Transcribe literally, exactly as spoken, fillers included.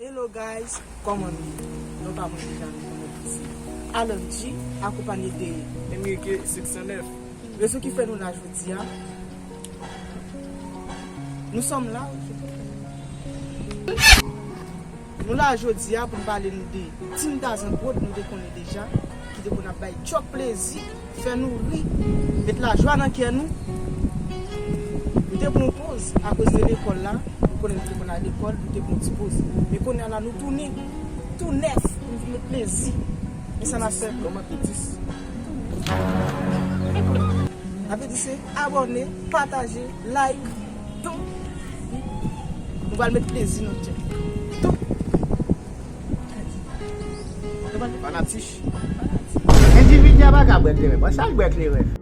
Hello guys, kòman nou ye? Non pa mwen deja nou konnen ki se Alan G, akonpanye de Enrique senk san nèf. Rezon ki fè nou la jodi a, nous sommes là. Nou la jodi a pou n pale nou de Team Tazan Prod, nou te konnen deja, ki te konn ap bay chòk plezi, fè nou ri, met lajwa nan kè nou. Nou te pran yon poz akoz de lekòl la, nou konnen nou te konn al lekòl, nou te pran yon ti poz. Men kounye a la nou tounen, tou nèf, pou n vin met plezi. Men sa n ap fè. Kòmante dis. N ap di se abòne, pataje, like, tou. Nou pral met plezi nan tèt. Tou. Fanatich. Endividi a pa ka bwè kleren. Bon, sa l bwè kleren.